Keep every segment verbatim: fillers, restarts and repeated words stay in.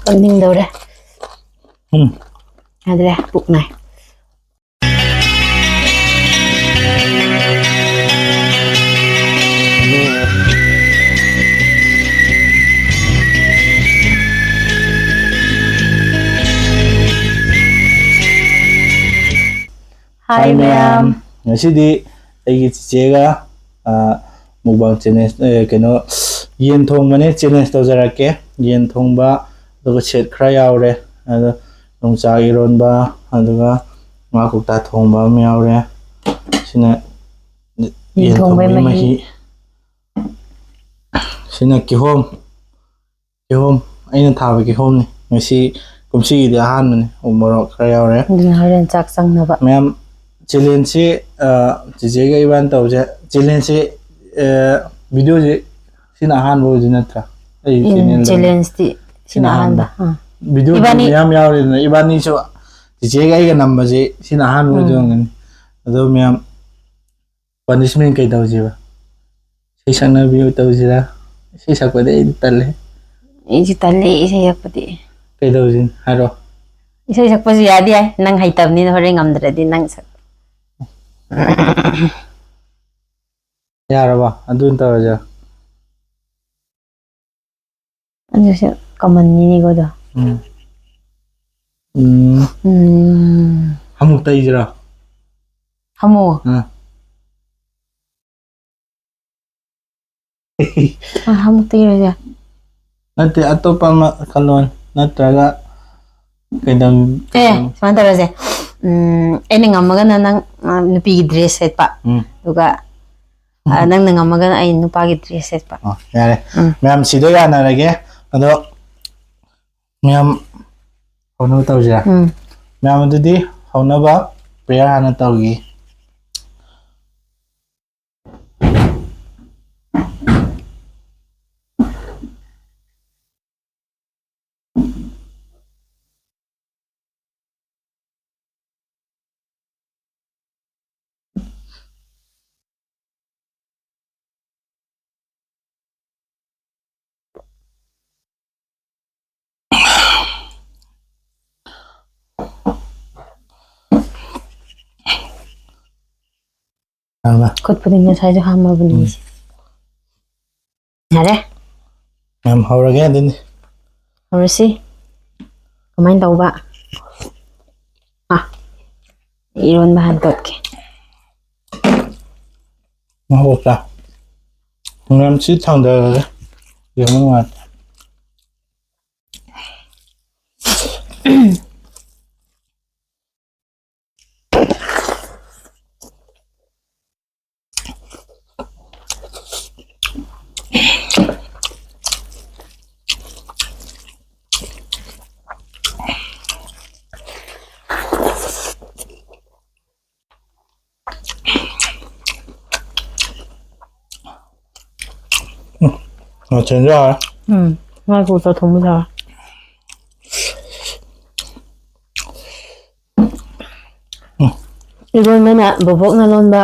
ꯀꯞꯅꯤꯡꯗꯧꯔꯦ꯫ ꯎꯝ꯫ ꯌꯥꯗ꯭ꯔꯦ, ꯄꯨꯛ ꯅꯥꯏ꯫ Hi, hi, ꯃꯌꯥꯝ꯫ ꯃꯌꯥꯝ꯫ ꯉꯁꯤꯗꯤ ꯑꯩꯒꯤ ꯆꯤꯆꯦꯒ, ꯑ, mukbang challenge, ꯑꯦ, ꯀꯩꯅꯣ, ꯌꯦꯟ ꯊꯣꯡꯕꯅꯦ, challenge ꯇꯧꯖꯔꯛꯀꯦ꯫ ꯌꯦꯟ ꯊꯣꯡꯕ, ꯑꯗꯨꯒ ꯁꯦꯠ ꯈꯔ ꯌꯥꯎꯔꯦ꯫ ꯑꯗꯣ ꯌꯣꯡꯆꯥꯛ ꯏꯔꯣꯟꯕ, ꯑꯗꯨꯒ ꯉꯥ ꯀꯧꯇꯥ ꯊꯣꯡꯕ ꯑꯃ ꯌꯥꯎꯔꯦ꯫ ꯁꯤꯅ ꯌꯦꯟ ꯌꯦꯟ ꯊꯣꯡꯕꯩ ꯊꯣꯡꯕꯒꯤ ꯃꯍꯤ꯫ ꯃꯍꯤ꯫ ꯁꯤꯅ ꯀꯤꯍꯣꯝ꯫ ꯀꯤꯍꯣꯝ, ꯑꯩꯅ ꯊꯥꯕ ꯀꯤꯍꯣꯝꯅꯤ꯫ ꯉꯁꯤ ꯀꯨꯝꯁꯤꯒꯤꯗꯤ ꯑꯍꯥꯟꯕꯅꯤ꯫ ꯎ ꯃꯣꯔꯣꯛ ꯈꯔ ꯌꯥꯎꯔꯦ꯫ ꯑꯗꯨꯅ ꯍꯣꯔꯦꯟ ꯆꯥꯛ ꯆꯪꯅꯕ꯫ ꯃꯌꯥꯝ, challengeꯁꯤ, ꯑ, ꯆꯤꯆꯦꯒ ꯏꯕꯥꯅꯤ ꯇꯧꯁꯦ꯫ Challengeꯁꯤ, ꯑ, videoꯁꯤ ꯁꯤꯅ ꯑꯍꯥꯟꯕ ꯑꯣꯏꯗꯣꯏ ꯅꯠꯇ꯭ꯔꯥ? ꯑꯩ ꯎꯝ, channelꯗ꯫ Challengeꯇꯤ ꯁꯤꯅ ꯁꯤꯅ ꯑꯍꯥꯟꯕ꯫ ꯑꯍꯥꯟꯕ꯫ ꯑꯥ꯫ Videoꯗꯤ ꯏꯕꯥꯅꯤ ꯃꯌꯥꯝ ꯌꯥꯎꯔꯦꯗꯅ, ꯏꯕꯥꯅꯤꯁꯨ ꯆꯤꯆꯦꯒ ꯑꯩꯒ ꯅꯝꯕꯁꯤ ꯁꯤꯅ ꯑꯍꯥꯟꯕ ꯎꯝ꯫ ꯑꯣꯏꯗꯣꯏ ꯑꯣꯏꯔꯝꯒꯅꯤ꯫ ꯑꯗꯣ ꯃꯌꯥꯝ, punishment ꯀꯩ ꯇꯧꯁꯦꯕ? ꯏꯁꯩ ꯁꯛꯅꯕꯤ ꯑꯣꯏ ꯇꯧꯁꯤꯔꯥ? ꯏꯁꯩ ꯁꯛꯄꯗꯤ ꯑꯩꯗꯤ ꯇꯜꯂꯦ꯫ ꯑꯩꯁꯨ ꯇꯜꯂꯦ ꯏꯁꯩ ꯁꯛꯄꯗꯤ꯫ ꯀꯩꯗꯧꯁꯤꯅꯣ ꯍꯥꯏꯔꯣ꯫ ꯏꯁꯩ ꯁꯛꯄꯁꯨ ꯌꯥꯗꯤ ꯌꯥꯏ, ꯅꯪ ꯍꯩꯇꯕꯅꯤꯅ ꯍꯣꯔꯦꯟ ꯉꯝꯗ꯭ꯔꯗꯤ ꯅꯪ ꯁꯛ꯫ ꯌꯥꯔꯕ? ꯑꯗꯨ ꯑꯣꯏꯅ ꯇꯧꯔꯁꯤꯔꯥ? ꯑꯗꯨꯁꯨ commonꯅꯤꯅꯦꯀꯣ ꯑꯗꯣ꯫ ꯎꯝ꯫ ꯎꯝ꯫ ꯎꯝ꯫ ꯍꯥꯃꯨ ꯇꯩꯁꯤꯔꯣ? ꯍꯥꯃꯨ? ꯑꯥ꯫ ꯑꯥ, ꯍꯥꯃꯨ ꯇꯩꯔꯁꯦ꯫ ꯅꯠꯇꯦ, ꯑꯇꯣꯞꯄ ꯑꯃ ꯈꯜꯂꯣ꯫ ꯅꯠꯇ꯭ꯔꯒ ꯀꯩꯗꯧ-, ꯑꯦ, ꯀꯩꯗꯧ-, ꯁꯨꯃꯥꯏꯅ ꯇꯧꯔꯁꯦ꯫ ꯎꯝ, ꯑꯩꯅ ꯉꯝꯃꯒꯅ ꯅꯪ, ꯑ, ꯅꯨꯄꯤꯒꯤ dress ꯁꯦꯠꯄ꯫ ꯎꯝ꯫ ꯑꯗꯨꯒ ꯑ, ꯅꯪꯅ ꯉꯝꯃꯒꯅ ꯑꯩ ꯅꯨꯄꯥꯒꯤ dress ꯁꯦꯠꯄ꯫ ꯑꯣ, ꯌꯥꯔꯦ꯫ ꯎꯝ꯫ ꯃꯌꯥꯝ ꯁꯤꯗ ꯌꯥꯅꯔꯒꯦ꯫ ꯑꯗꯣ ꯃꯌꯥꯝ ꯍꯧꯅꯕ ꯇꯧꯁꯤꯔꯥ? ꯎꯝ꯫ ꯃꯌꯥꯝ ꯑꯗꯨꯗꯤ ꯍꯧꯅꯕ prayer ꯍꯥꯟꯅ ꯇꯧꯈꯤ꯫ ꯈꯨꯠꯄꯨꯗꯤ ꯉꯁꯥꯏꯁꯨ ꯍꯥꯝꯃꯕꯅꯤ꯫ ꯎꯝ꯫ ꯌꯥꯔꯦ꯫ ꯌꯥꯝ ꯍꯧꯔꯒꯦ ꯑꯗꯨꯗꯤ꯫ ꯍꯧꯔꯁꯤ꯫ ꯀꯃꯥꯏꯅ ꯇꯧꯕ? ꯑꯥ, ꯏꯔꯣꯟꯕ ꯍꯥꯟꯅ ꯇꯣꯠꯀꯦ꯫ ꯃꯍꯧꯁꯥ ꯃꯌꯥꯝꯁꯤ ꯊꯥꯡꯗꯔꯒꯦ꯫ ꯌꯦꯡꯕ ꯅꯨꯡꯉꯥꯏꯇꯦ꯫ ꯃꯊꯦꯜꯁꯨ ꯌꯥꯎꯔꯦ꯫ ꯎꯝ, ꯉꯥ ꯀꯧꯇꯥ ꯊꯣꯡꯕꯁꯨ ꯌꯥꯎꯔꯦ꯫ ꯎꯝ꯫ ꯏꯔꯣꯟꯕꯅ ꯕꯣꯕꯣꯛꯅ ꯂꯣꯟꯕ,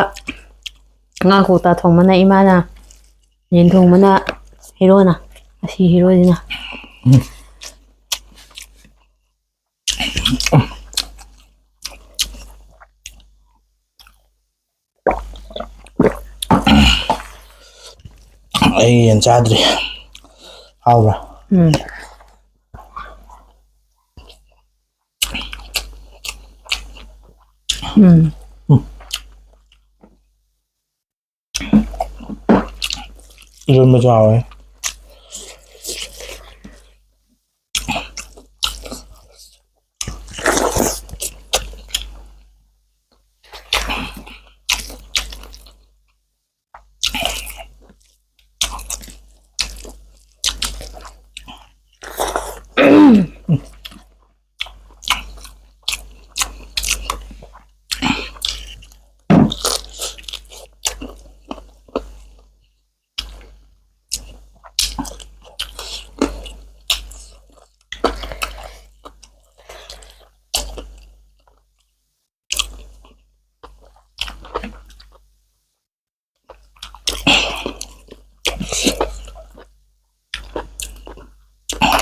ꯉꯥ ꯀꯧꯇꯥ ꯊꯣꯡꯕꯅ ꯏꯃꯥꯅ, ꯌꯦꯟ ꯊꯣꯡꯕꯅ ꯍꯦꯔꯣꯅ, ꯑꯁꯤ ꯍꯦꯔꯣꯁꯤꯅ꯫ ꯎꯝ꯫ ꯑꯩ ꯌꯦꯟ ꯆꯥꯗ꯭ꯔꯤ꯫ ꯍꯥꯎꯕ꯭ꯔꯥ? ꯎꯝ꯫ ꯎꯝ꯫ ꯎꯝ꯫ ꯏꯔꯣꯟꯕꯁꯨ ꯍꯥꯎꯋꯦ꯫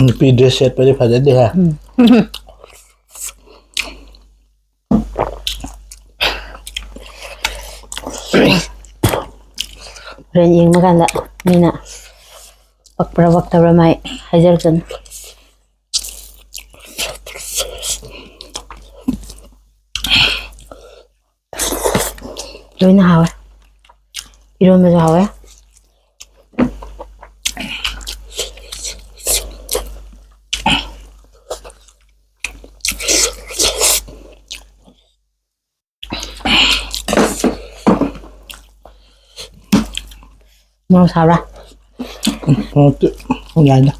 ꯅꯨꯄꯤ dress ꯁꯦꯠꯄꯗꯤ ꯐꯖꯗꯦꯍꯦ꯫ ꯎꯝ꯫ ꯍꯣꯔꯦꯟ ꯌꯦꯡꯕ ꯀꯥꯟꯗ ꯃꯤꯅ ꯄꯛꯄ꯭ꯔꯥ ꯄꯛꯇꯕ꯭ꯔꯥ ꯃꯥꯏ ꯍꯥꯏꯖꯔꯛꯀꯅꯤ꯫ ꯂꯣꯏꯅ ꯍꯥꯎꯋꯦ꯫ ꯏꯔꯣꯟꯕꯁꯨ ꯍꯥꯎꯋꯦ꯫ ꯃꯣꯔꯣꯛ ꯁꯥꯕ꯭ꯔꯥ? ꯃꯣꯔꯣꯛꯇꯤ ꯌꯥꯏꯗ꯫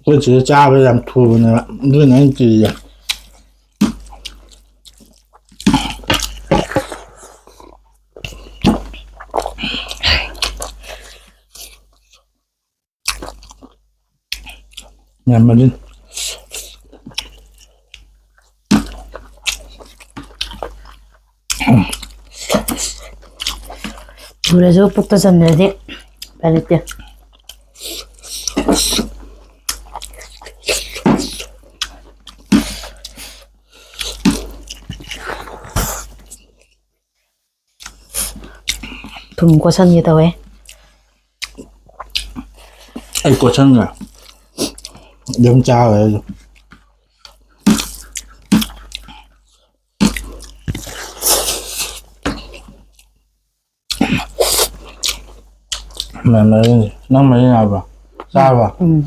ꯑꯩꯈꯣꯏ ꯁꯤꯗ ꯆꯥꯕ ꯌꯥꯝ ꯊꯨꯕꯅꯦꯕ, ꯑꯗꯨꯅ ꯑꯩꯅ ꯀꯤꯔꯤꯁꯦ꯫ ꯌꯥꯝ ꯃꯗꯨ꯫ ꯊꯨꯔꯁꯨ ꯄꯨꯛꯇ ꯆꯟꯗ꯭ꯔꯗꯤ ꯎꯄꯥꯏ ꯂꯩꯇꯦ꯫ ꯊꯨꯝ ꯀꯣꯠꯁꯟꯒꯦ ꯇꯧꯋꯦ꯫ ꯑꯩ ꯀꯣꯠꯁꯟꯒ꯭ꯔꯦ꯫ ꯑꯗꯨꯝ ꯆꯥꯈ꯭ꯔꯦ ꯑꯩꯁꯨ꯫ ꯃꯌꯥꯝ ꯃꯔꯤꯟꯁꯦ꯫ ꯅꯪ ꯃꯔꯤꯟ ꯍꯥꯏꯕ꯭ꯔꯣ? ꯆꯥꯔꯕ? ꯎꯝ꯫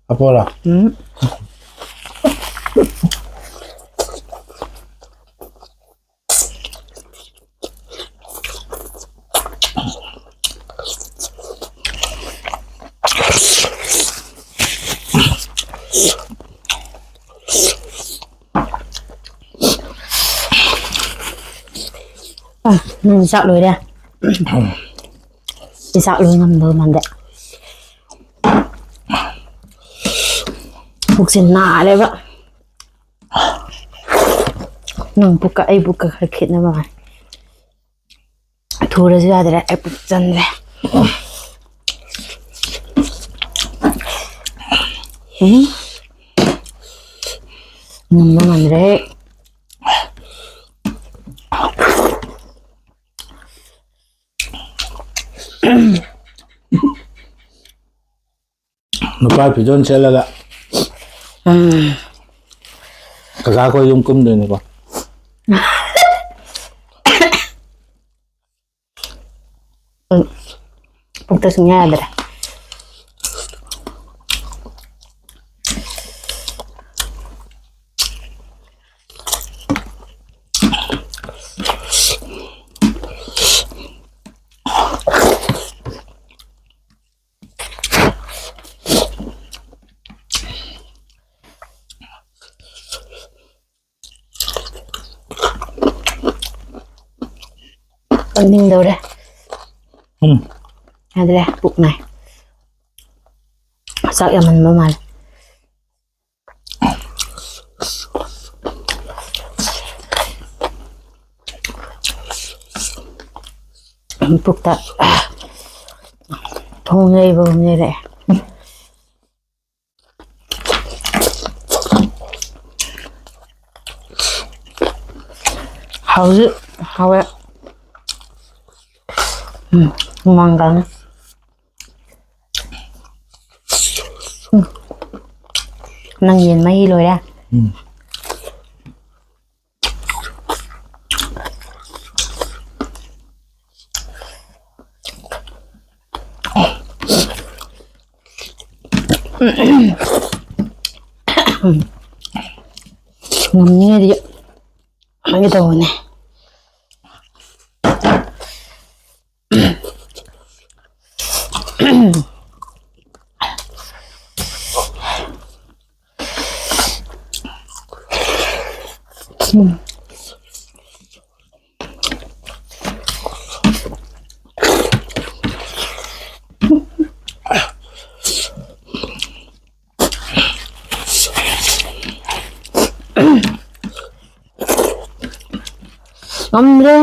ꯍꯥꯞꯄꯣꯔꯥ? ꯎꯝ꯫ ꯑ, ꯅꯪ ꯆꯥꯛ ꯂꯣꯏꯔꯦ? ꯑꯩ ꯆꯥꯛ ꯂꯣꯏ ꯉꯝꯗꯧ ꯃꯥꯟꯗꯦ꯫ ꯄꯨꯛꯁꯦ ꯅꯥꯔꯦꯕ꯫ ꯅꯪ ꯄꯨꯛꯀ ꯑꯩ ꯄꯨꯛꯀ ꯈꯔ ꯈꯦꯠꯅꯕ ꯃꯥꯜꯂꯦ꯫ ꯊꯨꯔꯁꯨ ꯌꯥꯗ꯭ꯔꯦ, ꯑꯩ ꯄꯨꯛ ꯆꯟꯗ꯭ꯔꯦ꯫ ꯎꯝ꯫ ꯉꯝꯕ ꯉꯝꯗ꯭ꯔꯦ꯫ ꯅꯨꯄꯥ ꯐꯤꯖꯣꯜ ꯁꯦꯠꯂꯒ ꯎꯝ꯫ ꯀꯀꯥ ꯈꯣꯏ ꯌꯨꯝ ꯀꯨꯝꯗꯣꯏꯅꯤꯀꯣ꯫ ꯎꯝ꯫ ꯄꯨꯛꯇ ꯁꯨꯡꯌꯥ ꯌꯥꯗ꯭ꯔꯦ꯫ ꯀꯟꯅꯤꯡꯗꯧꯔꯦ꯫ ꯎꯝ꯫ ꯌꯥꯗ꯭ꯔꯦ, ꯄꯨꯛ ꯅꯥꯏ꯫ ꯆꯥꯛ ꯌꯥꯝꯃꯟꯕ ꯃꯥꯜꯂꯦ꯫ ꯄꯨꯛꯇ ꯊꯣꯡ ꯌꯩꯕꯒꯨꯝ ꯌꯩꯔꯛꯑꯦ꯫ ꯍꯧꯖꯤꯛ ꯍꯥꯎꯋꯦ꯫ ꯎꯝ, ꯍꯨꯃꯥꯡ ꯀꯥꯡꯉꯦ꯫ ꯎꯝ꯫ ꯅꯪ ꯌꯦꯟ ꯃꯍꯤ ꯂꯣꯏꯔꯦ? ꯎꯝ꯫ ꯉꯝꯅꯤꯡꯉꯗꯤ ꯍꯥꯏꯒꯦ ꯇꯧꯕꯅꯦ꯫ ꯉꯝꯗ꯭ꯔꯦ꯫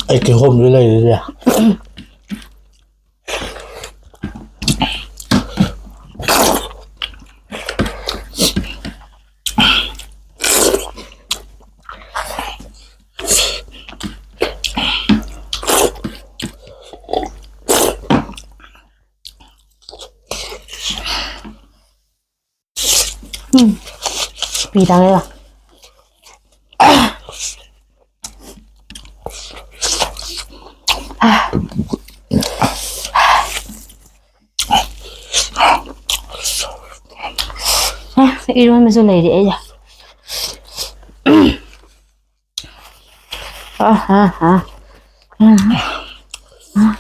ꯑꯩ ꯀꯤꯍꯣꯝꯁꯨ ꯂꯩꯔꯤꯁꯦ꯫ ꯎꯝ꯫ ꯄꯤ ꯇꯥꯡꯉꯦꯕ꯫ ꯑ, ꯏꯔꯣꯟꯕꯁꯨ ꯂꯩꯔꯤ ꯑꯩꯁꯦ꯫ ꯑ, ꯑ, ꯑ꯫ ꯑ, ꯑ꯫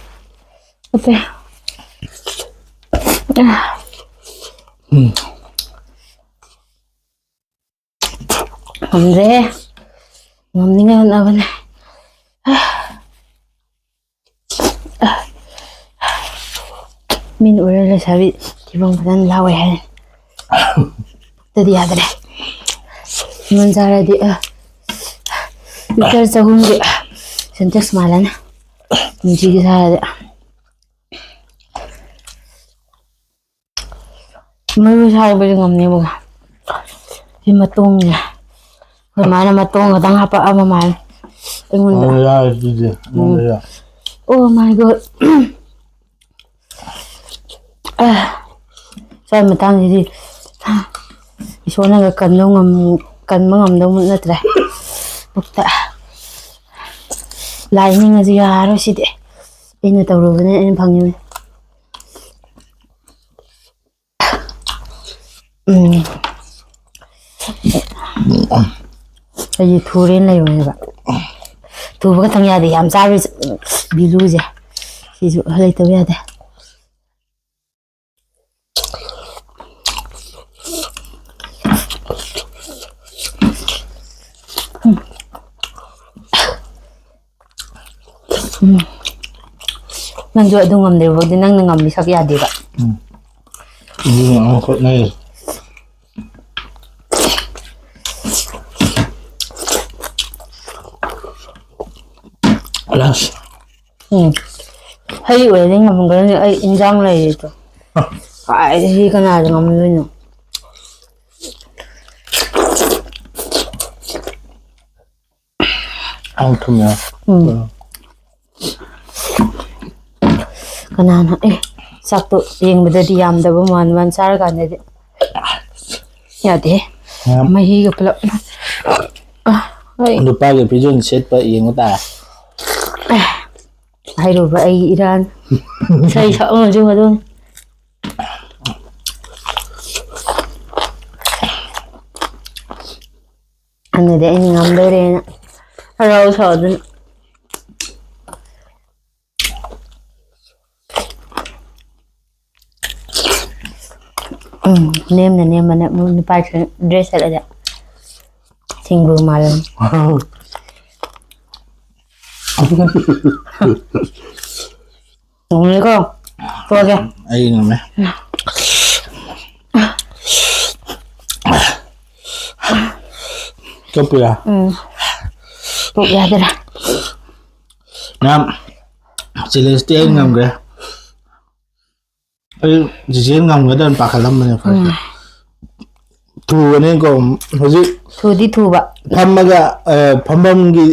ꯎꯝ꯫ ꯉꯝꯗ꯭ꯔꯦꯍꯦ꯫ ꯉꯝꯅꯤꯡꯉꯥꯏ ꯍꯣꯠꯅꯕꯅꯦ꯫ ꯃꯤꯅ ꯎꯔ ꯂꯩꯁꯥꯕꯤ ꯊꯤꯕꯣꯡ ꯐꯖꯅ ꯂꯥꯎꯋꯦ ꯍꯥꯏꯔꯅꯤ꯫ ꯑꯗꯨꯗꯤ ꯌꯥꯗ꯭ꯔꯦ꯫ ꯉꯣꯟ ꯆꯥꯔꯗꯤ, ꯑ, ꯂꯤꯇꯔ ꯆꯍꯨꯝꯒꯤ ꯁꯦꯟꯇꯦꯛꯁ ꯃꯥꯜꯂꯅꯤ꯫ ꯅꯨꯡꯇꯤꯒꯤ ꯆꯥꯔꯗꯤ꯫ ꯃꯔꯨ ꯁꯥꯏꯕꯁꯦ ꯉꯝꯅꯦꯕꯀꯣ꯫ ꯁꯤ ꯃꯇꯣꯡꯁꯦ ꯑꯩꯈꯣꯏ ꯃꯥꯅ ꯃꯇꯣꯡ ꯈꯛꯇꯪ ꯍꯥꯄꯛꯑꯕ ꯃꯥꯜꯂꯦ ꯑꯩꯉꯣꯟꯗ꯫ ꯑꯣ, ꯌꯥꯔꯦ ꯑꯗꯨꯗꯤ꯫ ꯑꯩꯉꯣꯟꯗ ꯎꯝ꯫ ꯌꯥꯔꯦ꯫ Oh my God꯫ ꯑ, ꯁ꯭ꯋꯥꯏ ꯃꯇꯥꯡꯁꯤꯗꯤ ꯏꯁꯣꯔꯅꯒ ꯀꯟꯕ ꯉꯝ-, ꯀꯟꯕ ꯉꯝꯗꯧ ꯅꯠꯇ꯭ꯔꯦ꯫ ꯄꯨꯛꯇ ꯂꯥꯏ ꯅꯤꯡꯉꯁꯨ ꯌꯥꯔꯣꯏ ꯁꯤꯗꯤ꯫ ꯑꯩꯅ ꯇꯧꯔꯨꯕꯅꯦ, ꯑꯩꯅ ꯐꯪꯉꯤꯕꯅꯦ꯫ ꯎꯝ꯫ ꯑꯩꯁꯦ ꯊꯨꯔꯦꯅ ꯂꯩꯕꯅꯦꯕ꯫ ꯊꯨꯕ ꯈꯛꯇꯪ ꯌꯥꯗꯦ, ꯌꯥꯝ ꯆꯥꯕ ꯚꯦꯂꯨꯁꯦ ꯁꯤꯁꯨ ꯂꯩꯇꯕ ꯌꯥꯗꯦ꯫ ꯎꯝ꯫ ꯎꯝ꯫ ꯅꯪꯁꯨ ꯑꯗꯨ ꯉꯝꯗ꯭ꯔꯤꯕꯧꯗꯤ ꯅꯪꯅ ꯉꯝꯃꯤ ꯁꯛ ꯌꯥꯗꯦꯕ꯫ ꯎꯝ꯫ ꯑꯗꯨꯅ ꯑꯃ ꯍꯣꯠꯅꯔꯤ꯫ ꯂꯥꯁ꯫ ꯎꯝ꯫ ꯍꯩ ꯑꯣꯏꯔꯗꯤ ꯉꯝꯒꯅꯤ, ꯑꯩ ꯏꯟꯖꯥꯡ ꯂꯩꯔꯤꯗꯣ꯫ ꯀꯥꯏꯗꯒꯤ ꯀꯅꯥꯗ ꯉꯝꯗꯣꯏꯅꯣ? ꯑꯃꯨꯛ ꯊꯨꯝꯃꯦ꯫ ꯎꯝ꯫ ꯀꯅꯥꯅ ꯑꯦ ꯆꯥꯛꯇꯣ ꯌꯦꯡꯕꯗꯗꯤ ꯌꯥꯝꯗꯕ ꯃꯥꯟ ꯃꯥꯟ ꯆꯥꯔꯀꯥꯟꯗꯗꯤ ꯌꯥꯗꯦ꯫ ꯌꯥꯝ ꯃꯍꯤꯒ ꯄꯨꯂꯞ꯫ ꯑ, ꯍꯣꯏ꯫ ꯅꯨꯄꯥꯒꯤ ꯐꯤꯖꯣꯜ ꯁꯦꯠꯄ ꯌꯦꯡꯕ ꯇꯥꯔꯦ꯫ ꯑꯦ, ꯍꯥꯏꯔꯨꯕ ꯑꯩ ꯏꯔꯥꯟ꯫ ꯏꯁꯩ ꯁꯛꯑꯝꯃꯁꯨ ꯑꯗꯨꯝ꯫ ꯑꯗꯨꯗꯤ ꯑꯩꯅ ꯉꯝꯗꯣꯔꯦꯅ ꯍꯔꯥꯎ ꯁꯥꯎꯗꯅ꯫ ꯎꯝ, ꯅꯦꯝꯅ ꯅꯦꯝꯕꯅ ꯅꯨꯄꯥꯁꯤꯡ ꯗ꯭ꯔꯦꯁ ꯁꯦꯠꯂꯗꯤ ꯁꯤꯡꯒꯨ ꯃꯥꯜꯂꯅꯤ꯫ ꯉꯝꯃꯦꯀꯣ? ꯇꯣꯛꯑꯒꯦ꯫ ꯑꯩ ꯉꯝꯃꯦ꯫ ꯀꯞꯄꯤꯔꯥ? ꯎꯝ꯫ ꯄꯨꯛ ꯌꯥꯗꯔꯦ꯫ ꯃꯌꯥꯝ, ꯆꯦꯂꯦꯟꯖꯇꯤ ꯑꯩ ꯎꯝ꯫ ꯉꯝꯈ꯭ꯔꯦ꯫ ꯑꯩ ꯆꯤꯆꯦ ꯉꯝꯒꯗ꯭ꯔꯅ ꯄꯥꯈꯠꯂꯝꯕꯅꯦ ꯐꯥꯔꯁꯇ꯫ ꯎꯝ꯫ ꯊꯨꯕꯅꯦꯀꯣ ꯍꯧꯖꯤꯛ꯫ ꯊꯨꯗꯤ ꯊꯨꯕ꯫ ꯐꯝꯃꯒ, ꯑ, ꯐꯝꯐꯝꯒꯤ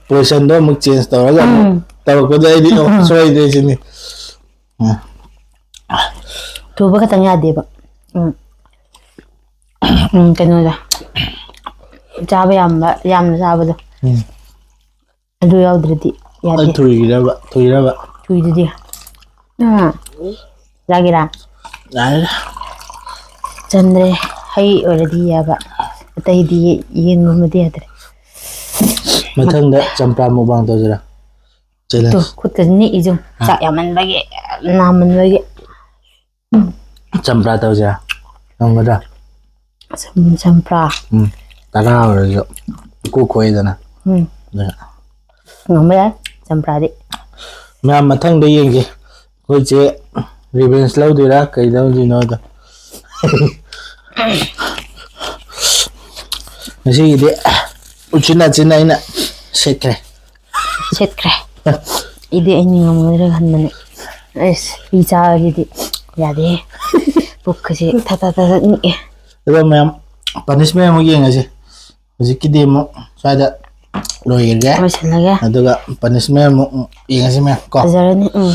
ꯄꯣꯖꯤꯁꯟꯗꯣ ꯑꯃꯨꯛ ꯆꯦꯟꯖ ꯇꯧꯔꯒ ꯑꯃꯨꯛ ꯎꯝ꯫ ꯇꯧꯔꯛꯄꯗ ꯑꯩꯗꯤ, ꯑꯣ, ꯎꯝ꯫ ꯁꯣꯏꯗ꯭ꯔꯦ ꯁꯤꯅꯤ꯫ ꯎꯝ꯫ ꯊꯨꯕ ꯈꯛꯇꯪ ꯌꯥꯗꯦꯕ꯫ ꯎꯝ꯫ ꯎꯝ, ꯀꯩꯅꯣꯗ꯫ ꯆꯥꯕ ꯌꯥꯝꯕ, ꯌꯥꯝꯅ ꯆꯥꯕꯗꯣ꯫ ꯎꯝ꯫ ꯑꯗꯨ ꯌꯥꯎꯗ꯭ꯔꯗꯤ ꯌꯥꯗꯦ꯫ ꯑꯩ ꯊꯨꯏꯔꯕ? ꯊꯨꯏꯔꯕ? ꯊꯨꯏꯗꯨꯗꯤ꯫ ꯑꯥ꯫ ꯆꯥꯒꯦꯔꯥ? ꯌꯥꯔꯦꯗ꯫ ꯆꯟꯗ꯭ꯔꯦ꯫ ꯍꯩ ꯑꯣꯏꯔꯗꯤ ꯌꯥꯕ꯫ ꯑꯇꯩꯗꯤ ꯌꯦꯟꯒꯨꯝꯕꯗꯤ ꯌꯥꯗ꯭ꯔꯦ꯫ ꯃꯊꯪꯗ ꯆꯝꯄ꯭ꯔꯥ ꯃꯨꯛꯕꯥꯡ ꯇꯧꯁꯤꯔꯥ? ꯆꯦꯂꯦꯟꯖ꯫ ꯇꯨ, ꯈꯨꯠꯀꯁꯦ ꯅꯤꯛꯏꯁꯦ ꯌꯦꯡꯉꯨ꯫ ꯑꯥ꯫ ꯆꯥꯛ ꯌꯥꯝꯃꯟꯕꯒꯤ, ꯅꯥꯃꯟꯕꯒꯤ꯫ ꯆꯝꯄ꯭ꯔꯥ ꯇꯧꯁꯤꯔꯥ? ꯉꯝꯒꯗ꯭ꯔꯥ? ꯆꯝ-, ꯆꯝꯄ꯭ꯔꯥ꯫ ꯎꯝ, ꯇꯔꯥ ꯑꯣꯏꯔꯁꯨ ꯏꯀꯣꯛ ꯀꯣꯛꯏꯗꯅ꯫ ꯎꯝ꯫ ꯑꯗꯨꯅ꯫ ꯉꯝꯕ ꯌꯥꯏ, ꯆꯝꯄ꯭ꯔꯥꯗꯤ꯫ ꯃꯌꯥꯝ, ꯃꯊꯪꯗ ꯌꯦꯡꯁꯤ꯫ ꯑꯩꯈꯣꯏ ꯆꯦ revenge ꯂꯧꯗꯣꯏꯔꯥ, ꯀꯩ ꯂꯧꯗꯣꯏꯅꯣꯗꯣ꯫ ꯉꯁꯤꯒꯤꯗꯤ ꯎꯆꯤꯟ ꯅꯥꯆꯤꯟ ꯑꯩꯅ ꯁꯦꯠꯈ꯭ꯔꯦ꯫ ꯁꯦꯠꯈ꯭ꯔꯦ꯫ ꯑꯩꯗꯤ ꯑꯩꯅ ꯉꯝꯒꯗ꯭ꯔꯥ ꯈꯟꯕꯅꯦ꯫ ꯑꯁ, ꯍꯨꯏ ꯆꯥꯕꯁꯤꯗꯤ ꯌꯥꯗꯦ꯫ ꯄꯨꯛꯀꯁꯦ ꯊꯥ ꯊꯥ ꯊꯥ ꯊꯥ ꯅꯤꯛꯑꯦ꯫ ꯑꯗꯣ ꯃꯌꯥꯝ, punishment ꯑꯃꯨꯛ ꯌꯦꯡꯉꯁꯤ꯫ ꯍꯧꯖꯤꯛꯀꯤꯗꯤ ꯑꯃꯨꯛ ꯁ꯭ꯋꯥꯏꯗ ꯂꯣꯏꯈ꯭ꯔꯒꯦ꯫ ꯂꯣꯏꯁꯤꯜꯂꯒꯦ꯫ ꯑꯗꯨꯒ punishment ꯑꯃꯨꯛ ꯌꯦꯡꯉꯁꯤ ꯃꯌꯥꯝ ꯀꯣ꯫ ꯐꯖꯔꯅꯤ꯫ ꯎꯝ꯫